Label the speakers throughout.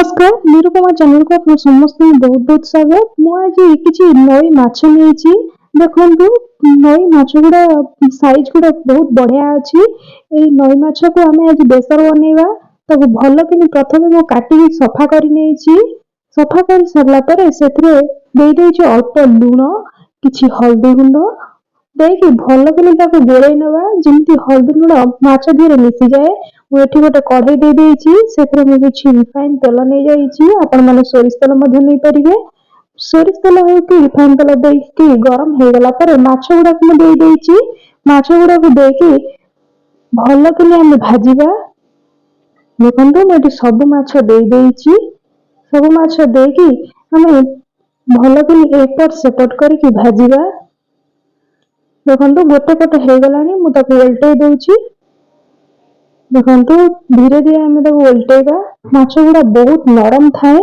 Speaker 1: ନମସ୍କାର, ନିରୁପମା ଚ୍ୟାନେଲକୁ ଆପଣ ସମସ୍ତଙ୍କୁ ବହୁତ ବହୁତ ସ୍ୱାଗତ। ମୁଁ ଆଜି କିଛି ନଈ ମାଛ ନେଇଛି। ଦେଖନ୍ତୁ, ନଈ ମାଛ ଗୁଡ଼ା ସାଇଜ ଗୁଡ଼ା ବହୁତ ବଢିଆ ଅଛି। ଏଇ ନଈ ମାଛକୁ ଆମେ ଆଜି ବେସର ବନେଇବା। ତାକୁ ଭଲ କିନି ପ୍ରଥମେ ମୁଁ କାଟିକି ସଫା କରି ନେଇଛି। ସଫା କରି ସାରିଲା ପରେ ସେଥିରେ ଦେଇଦେଇଛି ଅଳ୍ପ ଲୁଣ, କିଛି ହଳଦୀ ଗୁଣ୍ଡ ଦେଇକି ଭଲ କିନି ତାକୁ ଗୋଳେଇ ନେବା, ଯେମିତି ହଳଦୀ ଲୁଣ ମାଛ ଦେହରେ ମିଶିଯାଏ। ମୁଁ ଏଠି ଗୋଟେ କଢେଇ ଦେଇ ଦେଇଛି। ସେଥିରେ ମୁଁ କିଛି ରିଫାଇନ ତେଲ ନେଇଯାଇଛି। ଆପଣମାନେ ସୋରିଷ ତେଲ ମଧ୍ୟ ନେଇପାରିବେ। ସୋରିଷ ତେଲ ହେଉ କି ରିଫାଇନ ତେଲ ଦେଇକି ଗରମ ହେଇଗଲା ପରେ ମାଛ ଗୁଡାକୁ ମୁଁ ଦେଇ ଦେଇଛି। ମାଛ ଗୁଡାକୁ ଦେଇକି ଭଲ କିନି ଆମେ ଭାଜିବା। ଦେଖନ୍ତୁ, ମୁଁ ଏଠି ସବୁ ମାଛ ଦେଇ ଦେଇଛି। ସବୁ ମାଛ ଦେଇକି ଆମେ ଭଲ କିନି ଏପଟ ସେପଟ କରିକି ଭାଜିବା। ଦେଖନ୍ତୁ, ଗୋଟେ ପଟ ହେଇଗଲାଣି, ମୁଁ ତାକୁ ଓଲଟେଇ ଦଉଛି। ଦେଖନ୍ତୁ, ଧୀରେ ଧୀରେ ଆମେ ତାକୁ ଓଲଟେଇବା। ମାଛ ଗୁଡା ବହୁତ ନରମ ଥାଏ।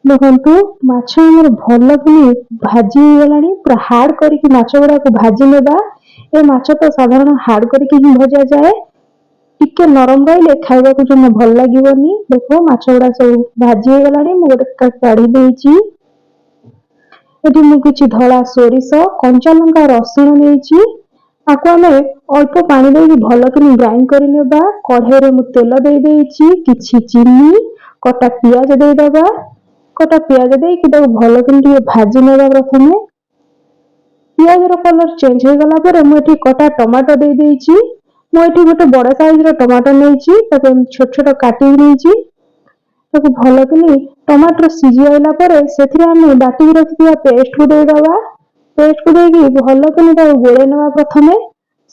Speaker 1: ଦେଖନ୍ତୁ, ମାଛ ଆମର ଭଲ କିନି ଭାଜି ହେଇଗଲାଣି। ପୁରା ହାର୍ଡ କରିକି ମାଛ ଗୁଡାକୁ ଭାଜି ନେବା। ଏ ମାଛ ତ ସାଧାରଣ ହାର୍ଡ କରିକି ହିଁ ଭଜା ଯାଏ। ଟିକେ ନରମ ରହିଲେ ଖାଇବାକୁ ଜମା ଭଲ ଲାଗିବନି। ଦେଖ, ମାଛ ଗୁଡା ସବୁ ଭାଜି ହେଇଗଲାଣି, ମୁଁ ଗୋଟେ କାଢି ଦେଇଛି। ଏଠି ମୁଁ କିଛି ଧଳା ସୋରିଷ, କଞ୍ଚା ଲଙ୍କା, ରସୁଣ ନେଇଛି। ଆକୁ ଆମେ ଅଳ୍ପ ପାଣି ଦେଇକି ଭଲ କିନି ଗ୍ରାଇଣ୍ଡ କରି ନେବା। କଢେଇରେ ମୁଁ ତେଲ ଦେଇ ଦେଇଛି। କିଛି ଚିନି, କଟା ପିଆଜ ଦେଇଦବା। କଟା ପିଆଜ ଦେଇକି ତାକୁ ଭଲ କିନି ଟିକେ ଭାଜି ନେବା ପ୍ରଥମେ। ପିଆଜର କଲର ଚେଞ୍ଜ ହେଇଗଲା ପରେ ମୁଁ ଏଠି କଟା ଟମାଟୋ ଦେଇ ଦେଇଛି। ମୁଁ ଏଠି ଗୋଟେ ବଡ ସାଇଜର ଟମାଟୋ ନେଇଛି, ତାକୁ ଛୋଟ ଛୋଟ କାଟିକି ନେଇଛି। ତାକୁ ଭଲ କିନି ଟମାଟୋ ସିଝି ଆଇଲା ପରେ ସେଥିରେ ଆମେ ବାଟିକି ରଖିଥିବା ପେଷ୍ଟକୁ ଦେଇଦବା। ପେଷ୍ଟକୁ ଦେଇକି ଭଲ କିନି ତାକୁ ଗୋଳେଇ ନେବା। ପ୍ରଥମେ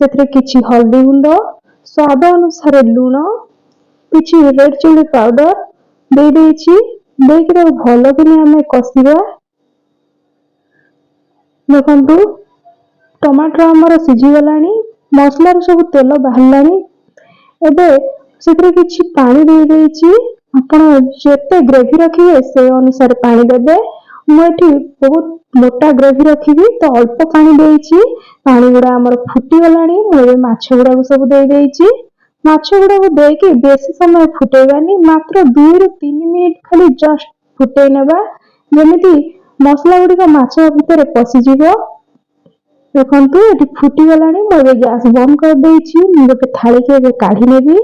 Speaker 1: ସେଥିରେ କିଛି ହଳଦୀ ଗୁଣ୍ଡ, ସ୍ୱାଦ ଅନୁସାରେ ଲୁଣ, କିଛି ରେଡ ଚିଲି ପାଉଡର ଦେଇ ଦେଇଛି। ଦେଇକି ତାକୁ ଭଲ କିନି ଆମେ କଷିବା। ଦେଖନ୍ତୁ, ଟମାଟୋ ଆମର ସିଝିଗଲାଣି, ମସଲାରୁ ସବୁ ତେଲ ବାହାରିଲାଣି। ଏବେ ସେଥିରେ କିଛି ପାଣି ଦେଇ ଦେଇଛି। ଆପଣ ଯେତେ ଗ୍ରେଭି ରଖିବେ, ସେ ଅନୁସାରେ ପାଣି ଦେବେ। ମୁଁ ଏଠି ବହୁତ ମୋଟା ଗ୍ରେଭି ରଖିବି, ତ ଅଳ୍ପ ପାଣି ଦେଇଛି। ପାଣି ଗୁଡା ଆମର ଫୁଟିଗଲାଣି। ମୁଁ ଏବେ ମାଛ ଗୁଡାକୁ ସବୁ ଦେଇ ଦେଇଛି। ମାଛ ଗୁଡାକୁ ଦେଇକି ବେଶୀ ସମୟ ଫୁଟେଇବାନି, ମାତ୍ର 2ରୁ 3 ମିନିଟ ଖାଲି ଜଷ୍ଟ ଫୁଟେଇ ନେବା, ଯେମିତି ମସଲା ଗୁଡିକ ମାଛ ଭିତରେ ପଶିଯିବ। ଦେଖନ୍ତୁ, ଏଠି ଫୁଟିଗଲାଣି। ମୁଁ ଏବେ ଗ୍ୟାସ ବନ୍ଦ କରିଦେଇଛି। ମୁଁ ଗୋଟେ ଥାଳିକି ଏବେ କାଢି ନେବି।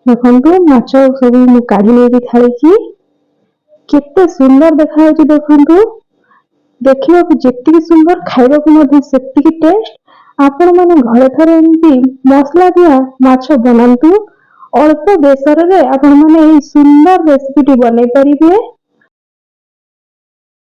Speaker 1: ଦେଖନ୍ତୁ, ମାଛ ସବୁ ମୁଁ କାଢି ନେଇଛି ଥାଳିକି। କେତେ ସୁନ୍ଦର ଦେଖାଯାଉଛି ଦେଖନ୍ତୁ। ଦେଖିବାକୁ ଯେତିକି ସୁନ୍ଦର, ଖାଇବାକୁ ମଧ୍ୟ ସେତିକି ଟେଷ୍ଟ। ଆପଣମାନେ ଘରେ ଥରେ ଏମିତି ମସଲା ଦିଆ ମାଛ ବନାନ୍ତୁ। ଅଳ୍ପ ବେସରରେ ଆପଣମାନେ ଏଇ ସୁନ୍ଦର ରେସିପିଟି ବନେଇ ପାରିବେ।